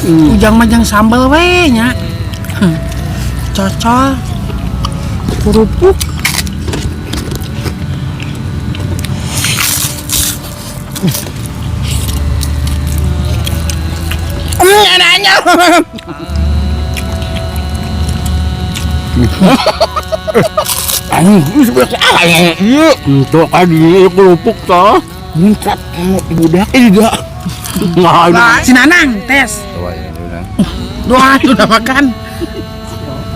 Ujang mah jeung sambel we nya. Cocol. Kerupuk. Enaknya. Iya, untuk adi kerupuk toh. Muncrat budak ini dah. Si Nanang tes. Doa udah makan.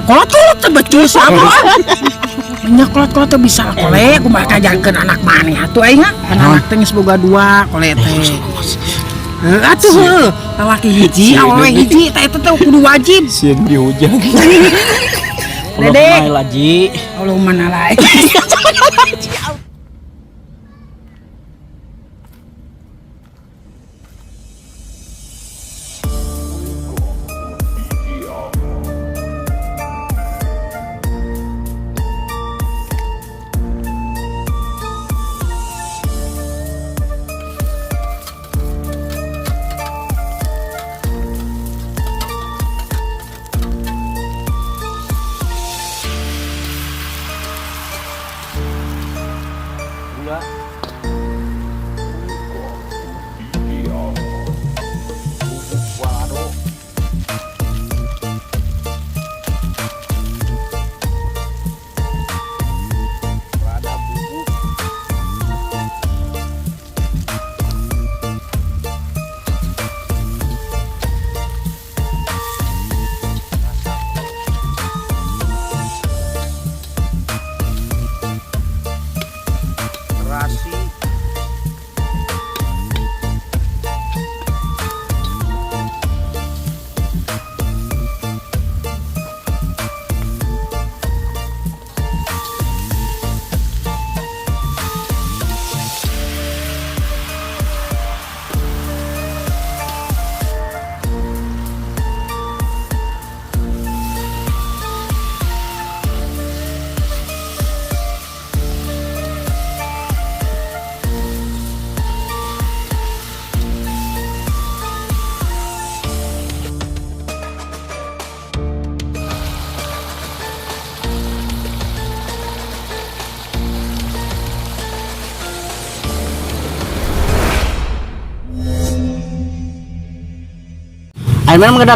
Kolot-kolot teh becus sama. Banyak kolot-kolot teh bisa kole kumaha kajarkeun anak maneh atuh aing mah. Kan anak teh geus boga dua kole teh. Heuh atuh heuh, lalaki hiji awewe hiji teh eta teh kudu wajib. Sieun dihujat. Dede. Lagi. Allah mana lain.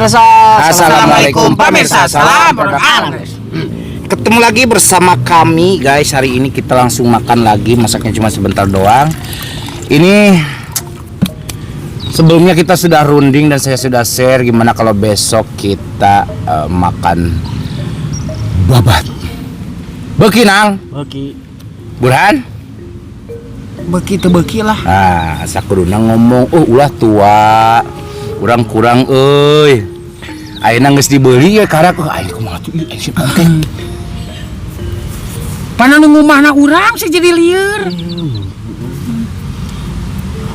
Assalamualaikum pemirsa, salam produk alam. Ketemu lagi bersama kami guys. Hari ini kita langsung makan lagi, masaknya cuma sebentar doang. Ini sebelumnya kita sudah runding dan saya sudah share gimana kalau besok kita makan babat. Beki nang. Beki. Burhan. Beki teu beki lah. Ah, sakuduna ngomong, oh ulah tua. Kurang kurang euy. Ayeuna geus dibeli ya karak oh aing kumaha tuh ieu aing sih engke. Pana nu ngumahna urang sih jadi lieur.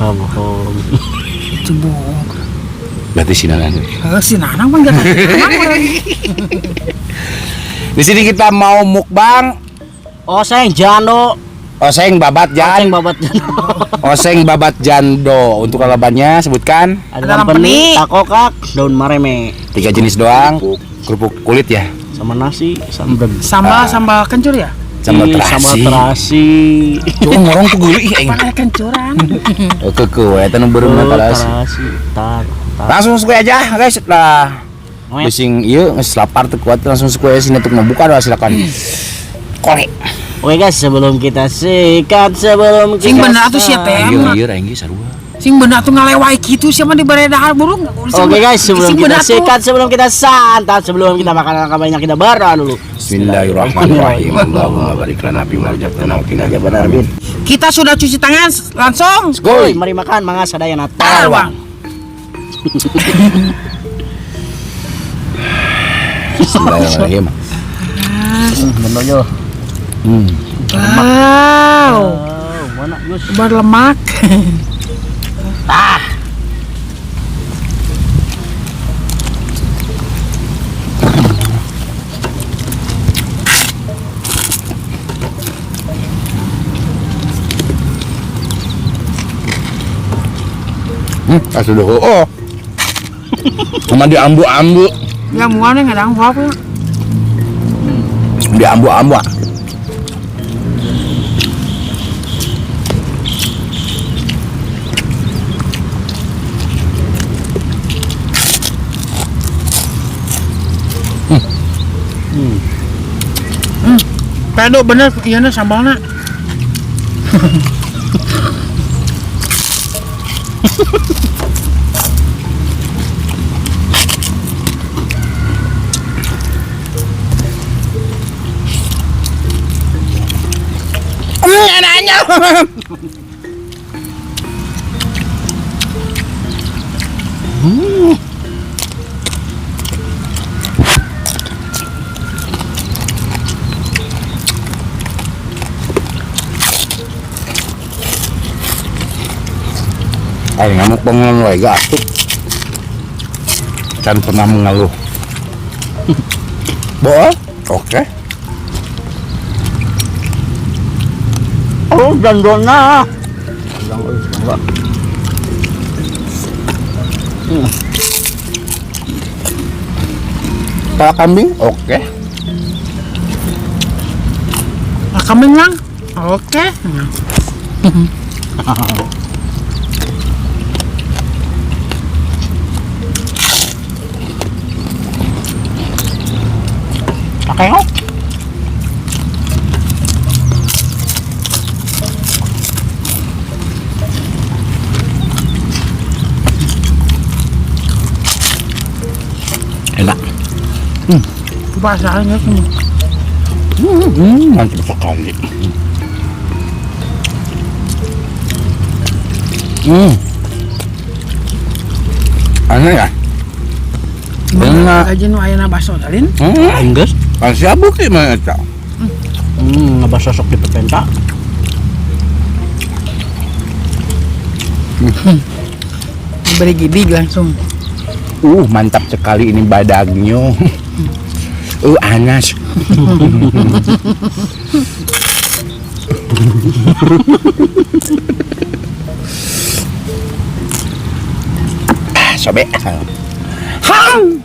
Hom-hom. Itu bohong. Berarti si Nanang. Heeh, si Nanang mah enggak tahu. Di sini kita mau mukbang oseng jando. Oseng babat jan. Oseng babat jando. Oseng babat jando. Untuk lalabannya sebutkan. Ada lampeni, takokak, daun mareme. 3 jenis doang. Kerupuk kulit ya. Sama nasi, sambal. Sambal, sambal kencur ya? Sambal terasi. Sambal terasi. Tuh ngorong tuh geulis aing. Apa kencuran? Oke, keukeuh we eta nu beureumna terasi. Terasi. Langsung suku aja, guys. Lah. Bising ieu geus lapar teu kuat langsung suku aja sini untuk membuka doa silakan. Korek. Oke guys, sebelum kita sikat, sebelum kita sing bener atuh sia teh. Ieu aing ge sarua. Sing bener atuh ngalewai kitu sia mah dibere dahar burung. Oke guys, sebelum kita sikat, sebelum kita santap, sebelum kita makan langkah banyak kita berdoa dulu. Bismillahirrahmanirrahim. Allahumma barik lana fi ma razaqtana wa qina adzabannar. Amin. Kita sudah cuci tangan, langsung. Skuy, mari makan mangga sadayana tarwang. Bismillahirrahmanirrahim. Bener yo. Wow. Mana Gus? Berlemak. Ah. Sudah. Oh. Cuma di ambu-ambu. Ya muanya nggak ada apa. Di ambu-ambu. Pedo bener, iya nih sambalnya. Enaknya. Ay, ngamuk bangun wae gak atuh. Can pernah mengeluh. Boh, oke. Oh, dandona. Kepala kambing, oke. Kepala kambing lang, oke. Pakai kok. Enak. Bahasanya sih. Mantap sekali. Aneh ya? Enak aja nu ayeuna baso talin. Enggeus. Kan siapa sih mana eta? Ngabaso sok dipepenta. Diberi gidig langsung. Mantap sekali ini badagnya. Anas. Sobek. Ham.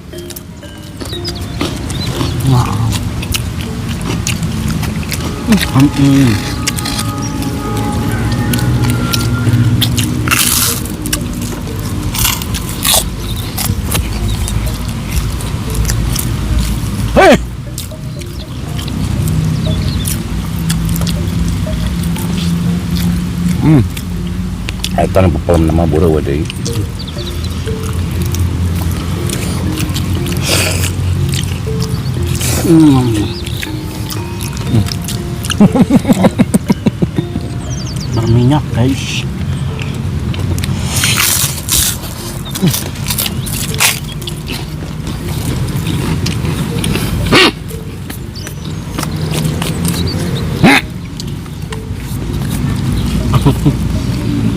Hei. Eta nu pepelem nama buru we deui. Berminyak guys.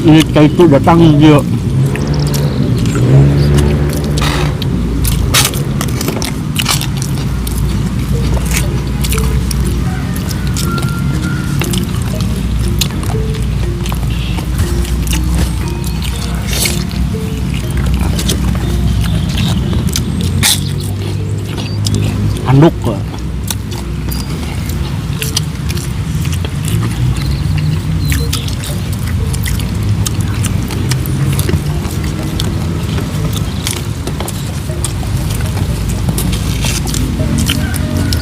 Ini kayak itu datang dia. Anduk kok.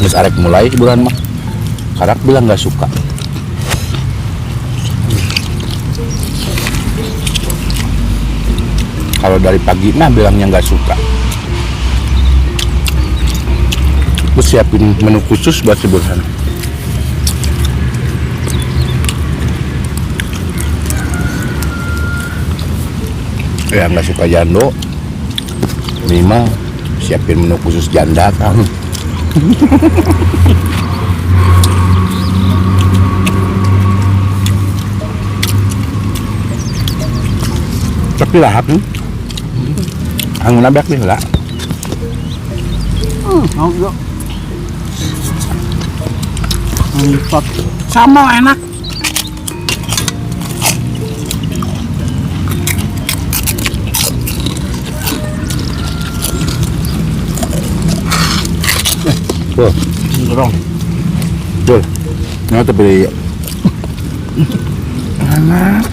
Terus arek mulai hiburan mah. Karak bilang nggak suka. Kalau dari pagi mah bilangnya nggak suka. Gue siapin menu khusus buat si Burhan. Ya nggak suka jando, minimal siapin menu khusus janda kan. Tapi lahap nih, angin nabrak nih lah. Sama enak. Tuh. Dorong. Betul. Nah, tapi enak.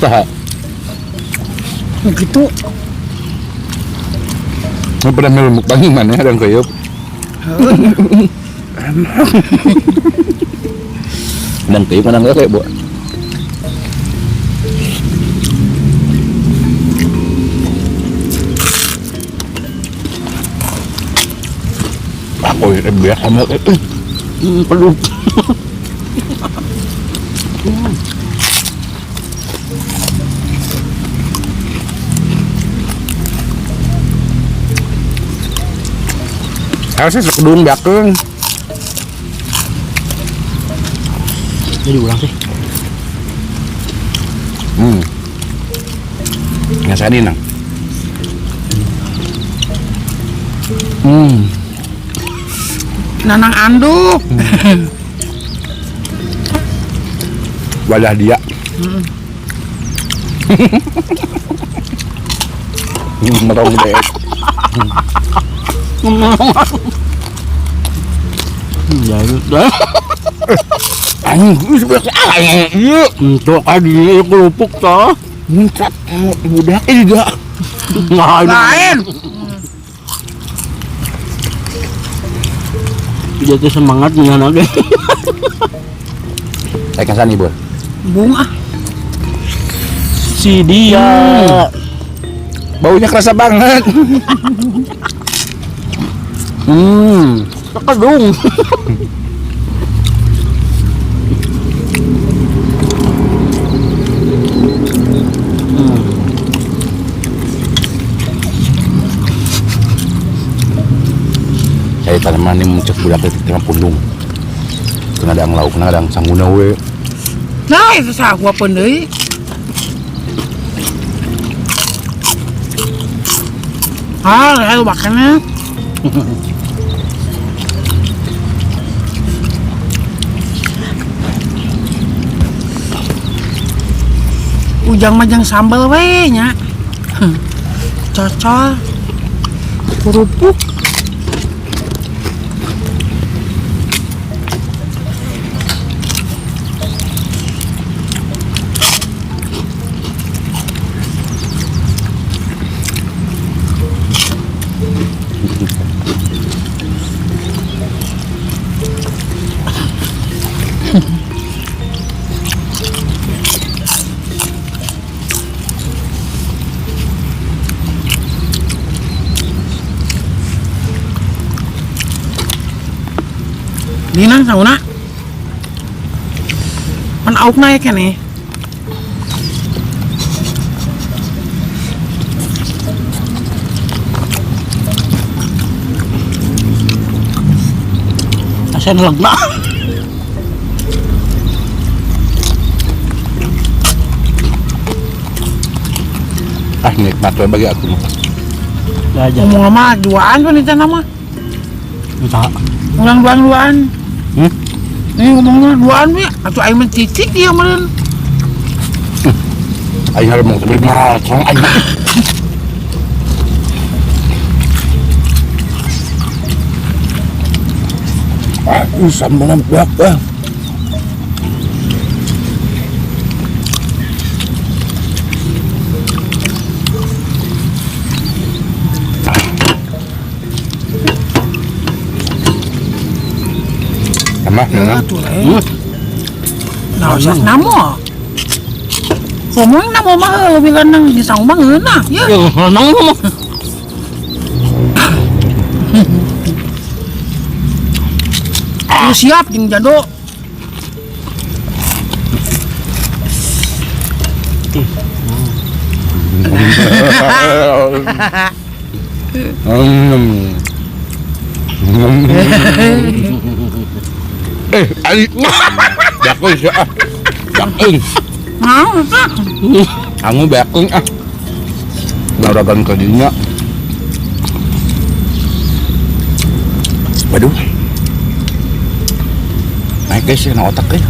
Tak. Begitu. Ini pernah minum mukbang gimana ya, dan kuyup. Dan kuyup mana enggak kayak bu? Aku ini biar sama itu. Perlu. Harusnya sekedung biakeng. Jadi ulang sih. Nggak sadin, Nang. Nanang anduk. Wadah dia. Merong deh. Ya udah. Anjing, sebelah anjing. Iya. Tuh kan ini kerupuk toh. Muncrat budak ini juga. Lain. Dia tuh semangat dengan lagi. Saya kesan ibu. Bunga. Si dia. Baunya kerasa banget. Kedung. Saya tanaman ini muncul budak itu tengah pundung. Kena ada ang lauk, kena ada ang sangguna we. Nah, itu sah gua pun deui. Ah, ayo makannya. Ujang majang sambal we nya. Cocol kerupuk. Dinang sauna. Pan auk naik ya nih. Asen legna. Ah, nikmat we bagi aku mah. Ngomong mah duaan pun itu nama. Entah. Ulang duaan-duaan. Ini ngomongnya duaan ya, atau aing mencicik dia meureun. Aing harus mau beli meracong aing. Aku sambalna beak ah. Mah, ya, nah, usah namo. Ngomong namo mah lebih lenang di saung mah ngeunah, ya. Lenang mah. Lu siap jeung jado. Ali. Bakung sih ah. Bakung. Mau ah. Kamu bakung ah. Ngaragan ke dinya. Waduh. Naik guys, kena otak guys.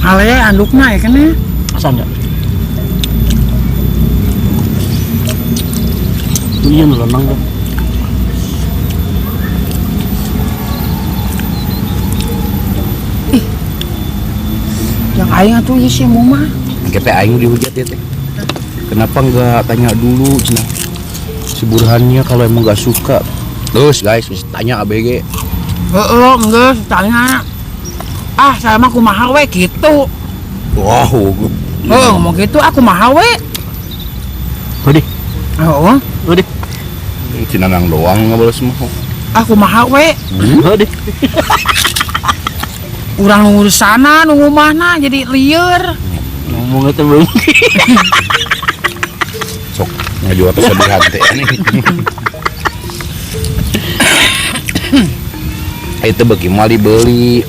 Ale andukna ya kan ya. Asam ya. Iya lenang tuh. Ih. Yang aing atuh ieu si mah. Kita aing dihujat ya teh. Kenapa nggak tanya dulu cenah? Si Burhannya kalau emang nggak suka. Terus guys, tanya ABG. Heeh, geus tanya. Ah, saya mah kumaha we gitu. Wah, heuh ngomong gitu aku kumaha we. Udah. Heeh. Udah. Cinanang doang ngabales mah. Aku kumaha we. Udah. Urang nunggu sana, nunggu mana jadi lieur. Ngomongnya teh belum. Sok ngajual kesedihan teh ini. Itu bagi mah dibeli.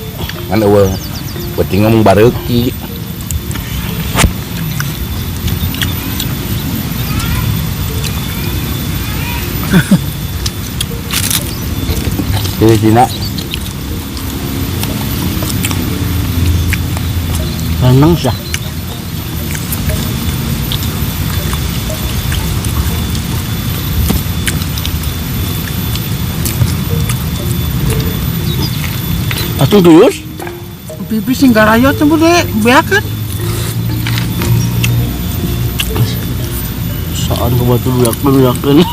Kan eueuh penting ngomong bareuki. Jadi Cina Renang sah. Atuh terus? Pipi sing garayot teh bude, beakeun. Saan ka batu beak-beakeun.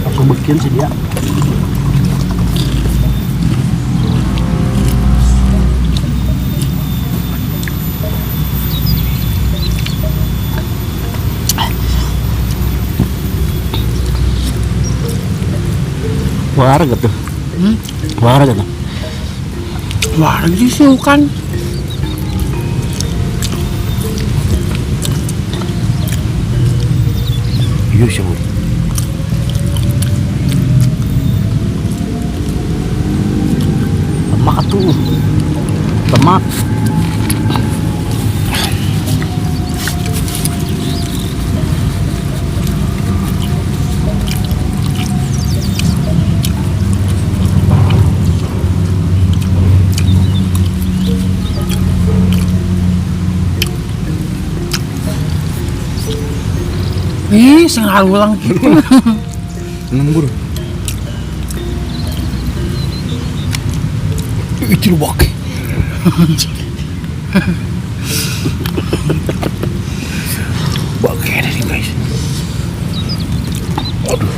Aku bikin sih dia. Warga tuh. Warga tuh. Warga sih kan. Iya sih, Bu. Lemak tuh. Lemak. Ih, sing halulang gitu. Nembur. Itu lubak. Bak nih guys. Aduh.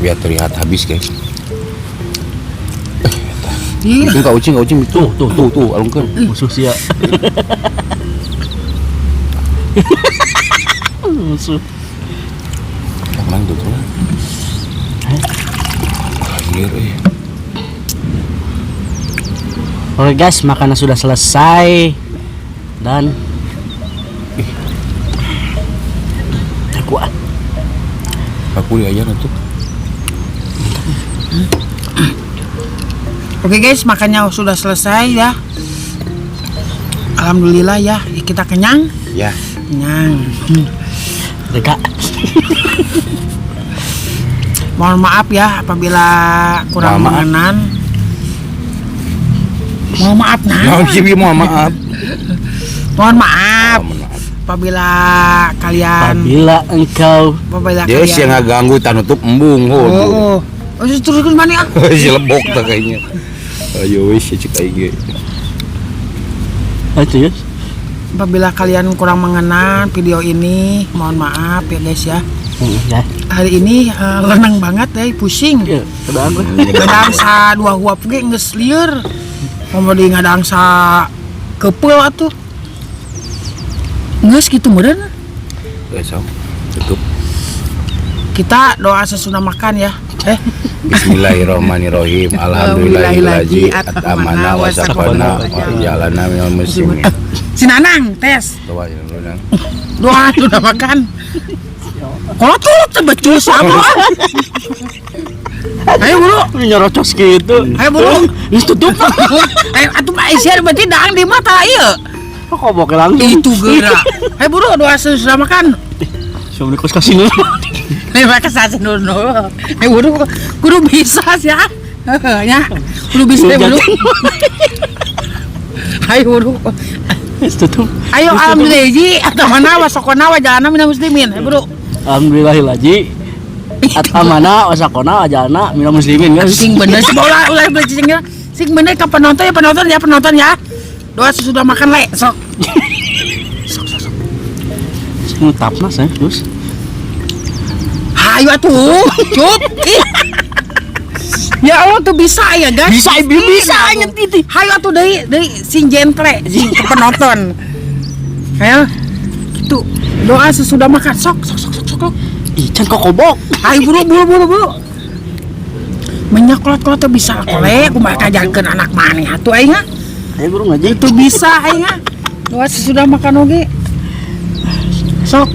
Biar terlihat habis guys. Ucing kau ucing tuh tuh tuh tuh alungkeun. Musuh sia. Musuh. Emang tuh tuh. Anjir euy. Oke guys, makanan sudah selesai dan aku diajar tuh. Oke guys, makannya sudah selesai ya. Alhamdulillah ya, kita kenyang. Ya. Kenyang. Lega. Mohon maaf ya apabila kurang mengenan. Mohon maaf nah. Mohon maaf. Mohon maaf. Apabila kalian. Apabila engkau. Apabila dia sih yang ganggu tanutup embung. Oh. Oh, terus mana ah? Si lebok tak kayaknya. Ayo wis cek aing ge. Ayo. Apabila kalian kurang mengenal video ini, mohon maaf ya guys ya. Ya. Hari ini lenang banget ya, pusing. Iya, Ngadang sa dua huap ge geus lieur. Komo di ngadang sa kepeul atuh. Geus kitu meureun. Besok tutup. Kita doa sesudah makan ya. Bismillahirrahmanirrahim. Alhamdulillahillazi at'amana wa saqana wa jalana minal muslimin. Si Nanang tes. Doa ya, Nang. Doa sudah makan. Kolot-kolot teh becus apa? Ayo buru. Nyerocos gitu. Ayo buru. Ini tutup. Ayo atuh Pak Isyar berarti dang di mata ieu. Kok koboknya langsung. Itu gerak. Ayo buru doa sesudah makan. Sebelum dikos kasih dulu. Nih mereka saja dulu. Ayo buru kudu bisa sih ya. Ya, kudu bisa buru. Ayo buru. Tutup. Ayo alhamdulillah ji atau mana wasokona wa jalana minal muslimin. Ayo buru. Alhamdulillahillazi atamana wasakona wajalna minal muslimin kan. Sing bener sih ulah ulah beli. Sing bener ke penonton ya penonton ya penonton ya. Doa sesudah makan le sok. Sok sok sok. Sing tapna saya terus. Hayu atuh, cup. Ih. Ya Allah tuh bisa ya guys. Bisa bisa nyetit. Hayu atuh deui deui sing jentle sing ke penonton. Ayo. Gitu. Doa sesudah makan sok sok sok sok sok. Ih, can kok kobok. Ayo buru buru buru buru. Menyak kolot-kolot tuh bisa kole kumaha kajarkeun anak maneh atuh aing ah. Ayo buru ngaji. Itu bisa aing ah. Doa sesudah makan oge. Sok.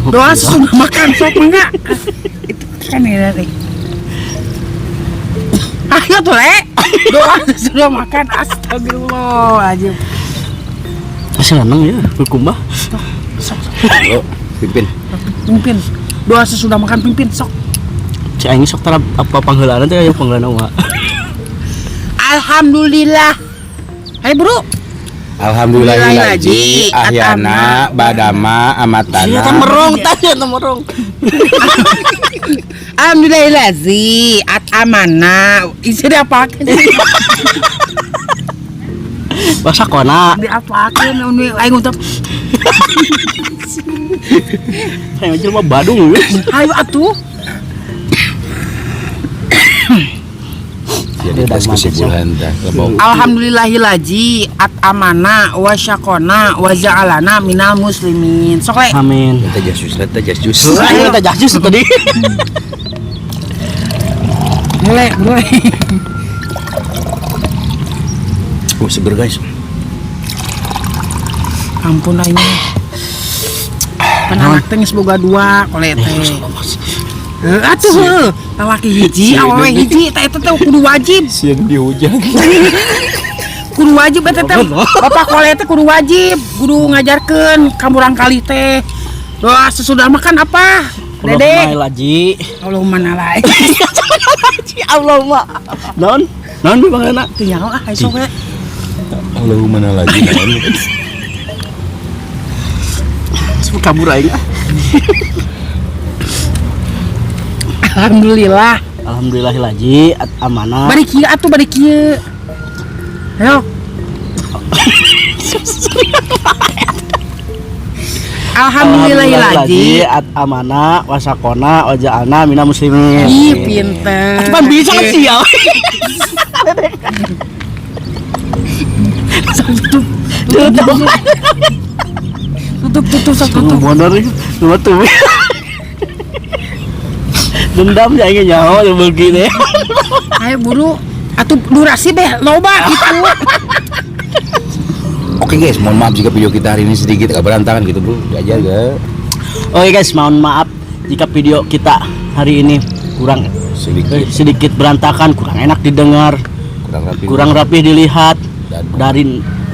Doa sesudah makan sok enggak. Itu kan ya nih. Ayo tuh le. Doa sesudah makan astagfirullahaladzim. Masih lanang ya, berkumbah. Sok sok. Lo pimpin. Pimpin. Doa sesudah makan pimpin sok. Si aing sok tara apa pangheulana teh aya pangheulana mah. Alhamdulillah. Hai bro. Alhamdulillahillazi ahyana badama amatana. Iya kan merong tanya teh merong. Alhamdulillahillazi atamana. Isi diapakeun? Wasakona. Diapakeun aing untap. Aing jelema Badung. Hayu atuh. Jadi tes kesimpulan dah. Alhamdulillahillazi atamana wa syakona wa ja'alana minal muslimin. Sok le. Amin. Kita jasus, kita jasus. Kita jasus tadi. Mulai, mulai. Oh, seger guys. Ampun aing. Pan anak teh geus boga dua kole teh. Atuh heuh, lalaki hiji, awewe hiji, teh eta teh kudu wajib. Sieun dihujat. Kudu wajib eta teh. Bapak kole teh kudu wajib, kudu ngajarkeun ka murang kali teh. Doa sesudah makan apa? Dede. Allahumma laji. Allahumma nalai. Allahumma. Naon? Naon di bangana? Teu nyaho ah sok we. Allahumma nalai. Sebut kabur aing ah. Alhamdulillah. Alhamdulillahillazi atamana. Bari kieu atuh bari kieu. Ayo. Alhamdulillahillazi atamana wasakona wa ja'alna minal muslimin. Ih, pinter. Cuman bisa kan sial. Tutup. Tutup. Tutup tutup tutup. Bener tutup. Dendam ya ingin nyawa begini. Ayo buru atuh durasi deh loba gitu. Oke guys, mohon maaf jika video kita hari ini sedikit agak berantakan gitu bro, diajar ga? Oke guys, mohon maaf jika video kita hari ini kurang sedikit berantakan, kurang enak didengar, kurang rapi dilihat,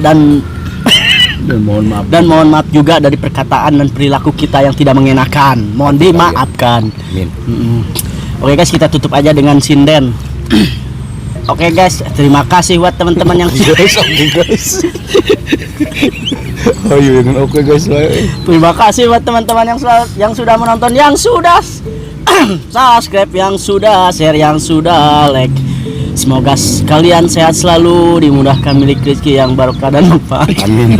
dan mohon maaf juga dari perkataan dan perilaku kita yang tidak mengenakan. Mohon dimaafkan. Amin. Oke guys, kita tutup aja dengan sinden. Oke guys, terima kasih buat teman-teman yang guys, oke guys. Oh iya, oke guys. Terima kasih buat teman-teman yang sudah menonton, yang sudah subscribe, yang sudah share, yang sudah like. Semoga kalian sehat selalu, dimudahkan milik rezeki yang barokah dan manfaat. Amin.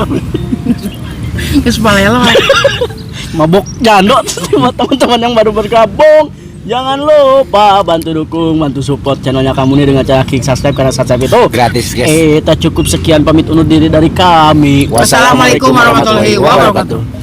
Geus balelo. Mabok jando. Buat teman-teman yang baru bergabung, jangan lupa bantu dukung, bantu support channelnya kamu nih dengan cara klik subscribe, karena subscribe itu Gratis, guys. Tak cukup sekian, pamit undur diri dari kami. Wassalamualaikum warahmatullahi wabarakatuh.